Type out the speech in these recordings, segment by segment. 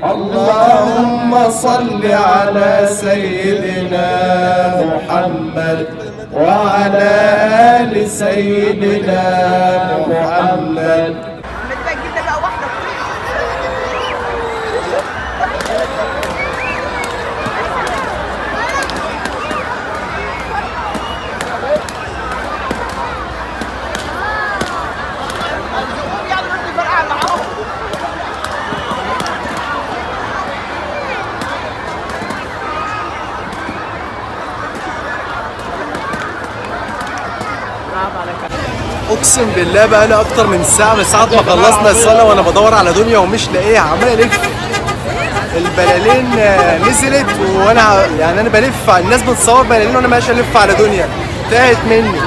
اللهم صل على سيدنا محمد وعلى آل سيدنا محمد. ما تبقى تجيب لنا بقى واحدة. يعني رد فرقع معاهم. اقسم بالله بقى لي اكتر من ساعة من ساعة ما خلصنا الصلاة وانا بدور على دنيا ومش لاقيها، عمال الف. البلالين نزلت وانا يعني انا بلف على الناس بتصور بلالين وانا ماشي الف على دنيا تاهت مني.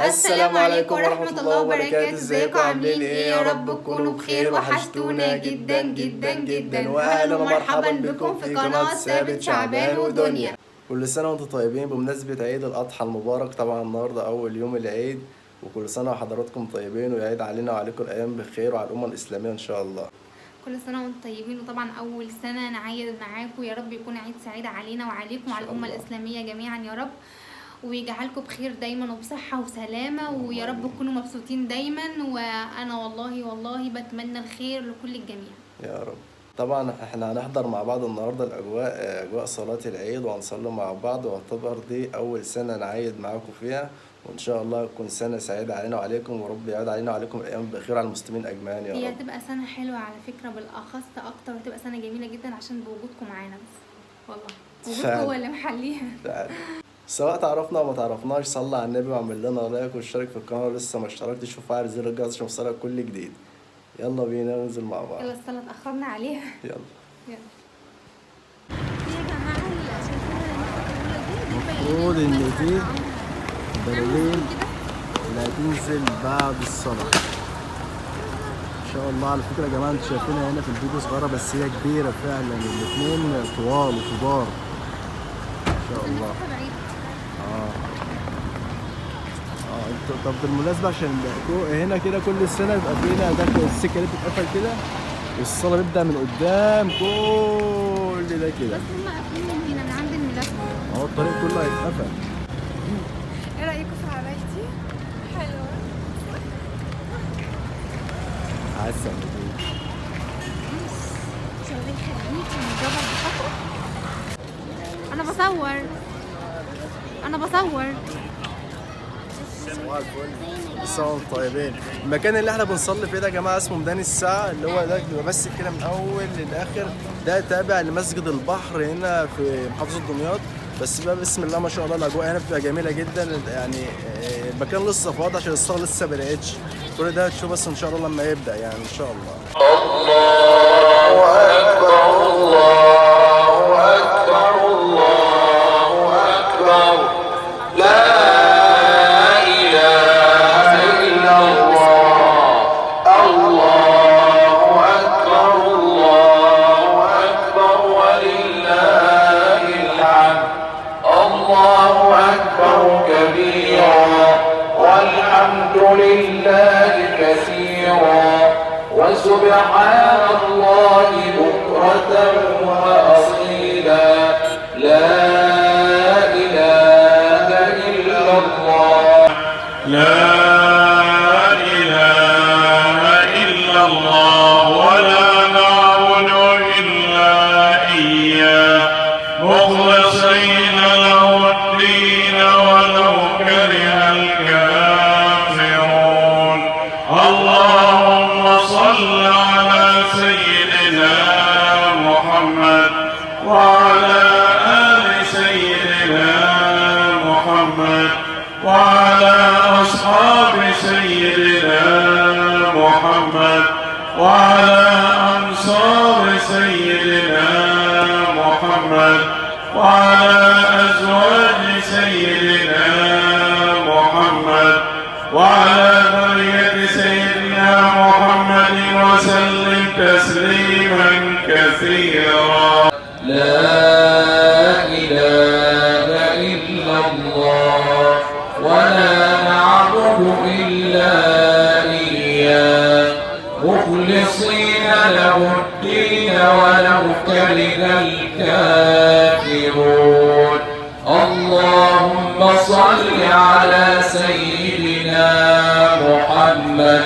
السلام عليكم ورحمة الله وبركاته، ازيكم عاملين ايه؟ يا رب تكونوا بخير. وحشتونا جدا جدا جدا، واهلا ومرحبا بكم في قناة ثابت شعبان ودنيا. كل سنة وانتم طيبين بمناسبة عيد الاضحى المبارك. طبعا النهارده اول يوم العيد، وكل سنة وحضراتكم طيبين، ويعيد علينا وعليكم الايام بخير وعلى الامة الاسلامية ان شاء الله. كل سنة وانتم طيبين، وطبعا اول سنة نعيد معاكم، يا رب يكون عيد سعيد علينا وعليكم وعلى الأمة الإسلامية جميعا يا رب، ويجعلكم بخير دايما وبصحة وسلامة، ويا رب تكونوا مبسوطين دايما. وانا والله والله بتمنى الخير لكل الجميع يا رب. طبعا احنا هنحضر مع بعض النهارده الاجواء، اجواء صلاة العيد، وهنصلي مع بعض، واعتبر دي اول سنة نعيد معاكم فيها، وان شاء الله تكون سنة سعيدة علينا وعليكم، ورب يعيد علينا وعليكم الايام بخير على المسلمين اجمعين يا هي رب. هتبقى سنة حلوة على فكرة، بالأخص أكتر، وهتبقى سنة جميلة جدا عشان بوجودكم معانا. بس والله وجودكم فعلا. هو اللي محليها. فعلا. سواء تعرفنا او ما تعرفناش، صلى على النبي واعمل لنا like واشترك في القناة لو لسه ما اشتركتش، وفعل زر الجرس عشان يوصلك كل جديد. يلا بينا ننزل مع بعض. يلا الصلاة اتأخرنا عليها. يلا. يلا. يا جماعة شايفين المفروض ان دي بلالين اللي هتنزل بعد الصلاة ان شاء الله. على فكرة يا جماعة انتوا شايفينها هنا في الفيديو صغيرة، بس هي كبيرة فعلا، الاتنين طوال وكبار ان شاء الله. انتوا طب بالمناسبة عشان هنا كده كل سنة بيبقى فينا ده السكة اللي بتتقفل كده، والصلاة بيبدأ من قدام كل ده كده. بس هم قافلين من هنا من عند الملف. اهو الطريق كله هيتقفل. ايه رأيكم في عبايتي؟ حلوة. عسل. الله يخليكي من جبل بخاطرك. أنا بصور، أنا بصور. صباح الفل، كل سنة وانتم طيبين. المكان اللي احنا بنصلي فيه ده يا جماعة اسمه ميدان الساعة، اللي هو ده بيبقى بس كده من اول للاخر، ده تابع لمسجد البحر هنا في محافظة دمياط. بس بقى بسم الله ما شاء الله الاجواء هنا بتبقى جميلة جدا، يعني المكان لسه فاضي عشان الصلاة لسه ما بداتش. كل ده هتشوف بس ان شاء الله لما يبدا يعني ان شاء الله. الله أكبر الله أكبر الله أكبر لا إله إلا الله الله أكبر الله أكبر ولله الحمد الله أكبر كبيرا والحمد لله كثيرا وسبحان الله بكرة وأصيلا لا إله إلا الله. لا إله إلا الله ولا نعبد إلا إياه مخلصين له الدين ولو كره الكافرون. اللهم صل على سيدنا محمد وعلى آل سيدنا محمد وعلى أصحاب سيدنا محمد وعلى أنصار سيدنا محمد وعلى أزواج سيدنا محمد وعلى ذرية سيدنا محمد وسلم تسليما كثيرا. لا إله إلا الله ولا نعبد إلا إياه مخلصين له الدين ولو كره الكافرون. اللهم صل على سيدنا محمد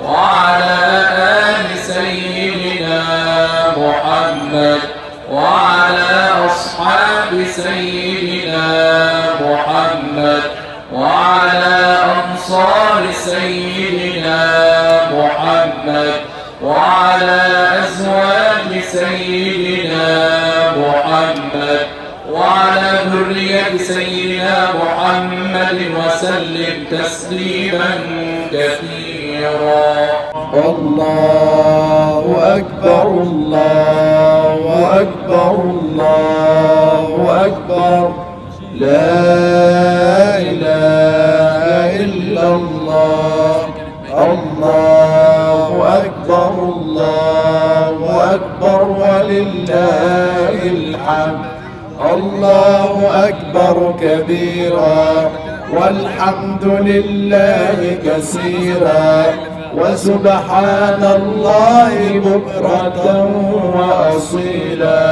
وعلى آل سيدنا محمد وعلى أصحاب سيدنا محمد وعلى أنصار سيدنا محمد وعلى أزواج سيدنا محمد وعلى ذرية سيدنا محمد وسلم تسليما كثيرا. الله أكبر الله أكبر الله أكبر، لا إله إلا الله، الله أكبر الله أكبر ولله الحمد، الله أكبر كبيرا والحمد لله كثيرا وسبحان الله بكرة وأصيلا،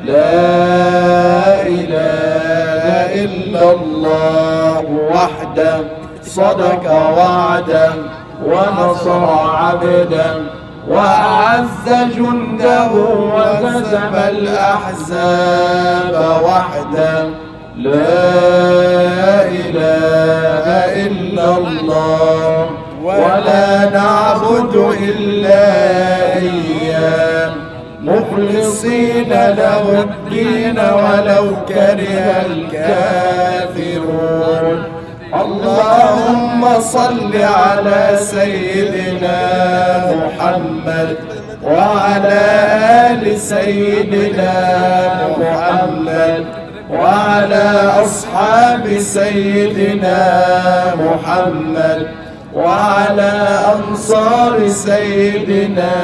لا إله إلا الله وحده صدق وعده ونصر عبده وأعز جنده وهزم الأحزاب وحده، لا إله إلا الله ولا نعبد إلا إياه مخلصين له الدين ولو كره الكافرون. اللهم صل على سيدنا محمد وعلى آل سيدنا محمد وعلى أصحاب سيدنا محمد وعلى أنصار سيدنا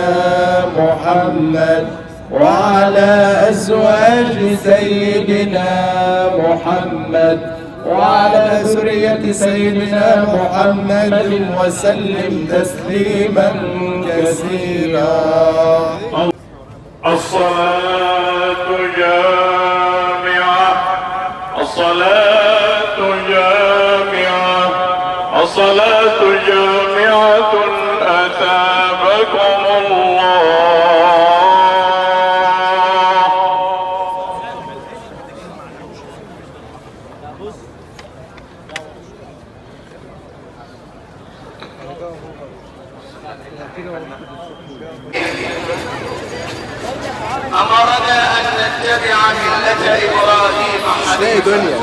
محمد وعلى أزواج سيدنا محمد وعلى ذرية سيدنا محمد وسلم تسليما كثيرا. الصلاة جامعة، الصلاة جامعة، الصلاة جامعة، أثابكم الله. أمرنا أن نتبع ملة إبراهيم مش لاقي دنيا،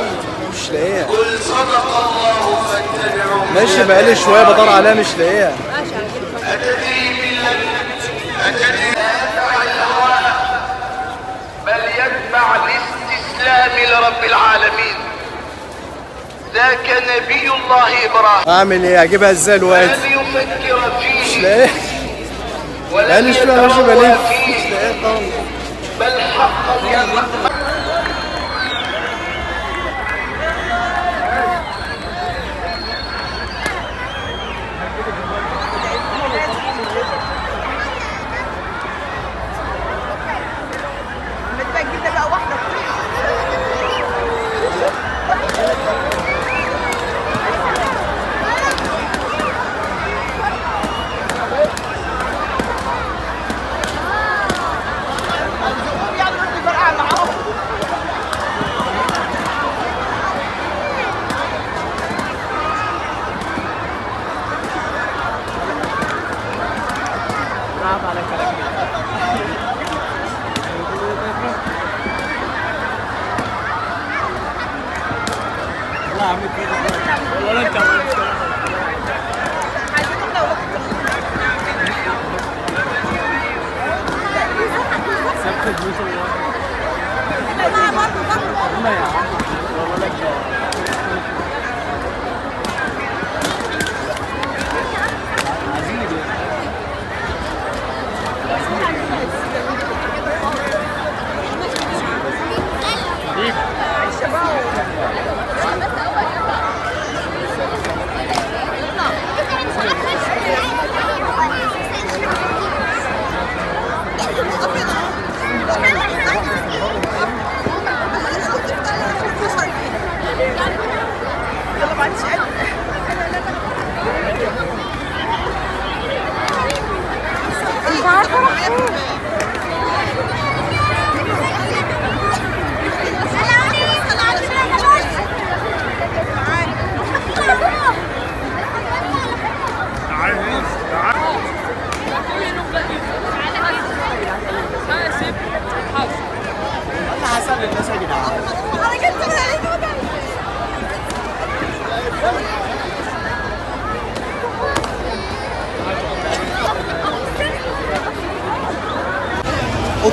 مش لاقيها. قل صدق الله فاتبعوا. ماشي بقالي شوية بدور عليها مش لاقيها. أتدري ملة أتدري يتبع الهوى بل يتبع الاستسلام لرب العالمين. ذاك نبي الله إبراهيم. أعمل إيه؟ أجيبها إزاي الوقت؟ لم يفكر فيه مش لاقيها. ولم بقالي شوية ماشي يتروى بلف فيه مش لاقيها خالص. بل حقق. لما تبقى تجيب ده بقى واحدة. يعني رد فرقع معاهم. عايزين احنا ولاد مش عارفة.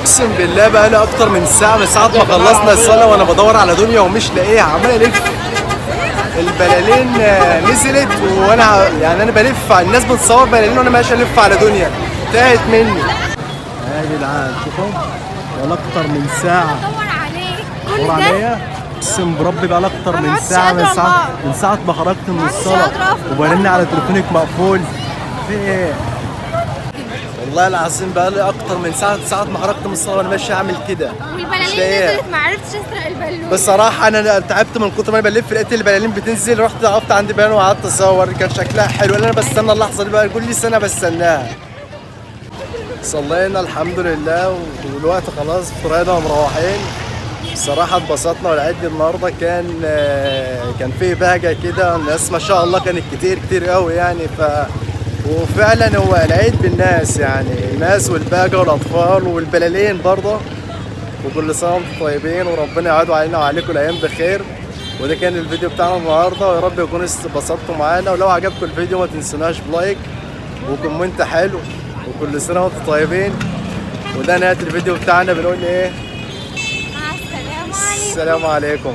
اقسم بالله بقى لي اكتر من ساعة من ساعة ما خلصنا الصلاة وانا بدور على دنيا ومش لاقيها، عمال الف. البلالين نزلت وانا يعني انا بلف على الناس بتصور بلالين وانا ماشي الف على دنيا، تاهت مني. يا جدعان شوفوا ولا اكتر من ساعة. دور عليك كل دور ده. عليا اقسم بربي بقى اكتر من ما عدتش ساعة من قادرة ساعة والله. من ساعة ما خرجت من ما عدتش الصلاة قادرة أقف. وبرن على تليفونك مقفول. في ايه؟ والله العظيم بقى لي اكتر من ساعة ما خرجت من الصلاة وانا ماشي اعمل كده. مش والبلالين لاقيها. نزلت، ما عرفتش اسرق البالون. بصراحة أنا تعبت من كتر ما أنا بلف، لقيت البلالين بتنزل، رحت وقفت عند بالون وقعدت أصور، كان شكلها حلو. أنا بستنى اللحظة دي بقى كل سنة بستناها. صلينا الحمد لله والوقت خلاص في طريقنا ومروحين. بصراحة اتبسطنا، والعيد النهاردة كان فيه بهجة كده، الناس ما شاء الله كانت كتير كتير قوي يعني. وفعلا هو العيد بالناس يعني، الناس والبهجة والأطفال والبلالين برضه. وكل سنة وانتم طيبين، وربنا يعود علينا وعليكم الأيام بخير. وده كان الفيديو بتاعنا النهاردة، ويا رب يكون اتبسطتوا معانا. ولو عجبكم الفيديو ما تنسوناش ب like و comment حلو، وكل سنة وانتم طيبين. وده نهاية الفيديو بتاعنا، بنقول ايه؟ مع السلامة عليكم. السلام عليكم.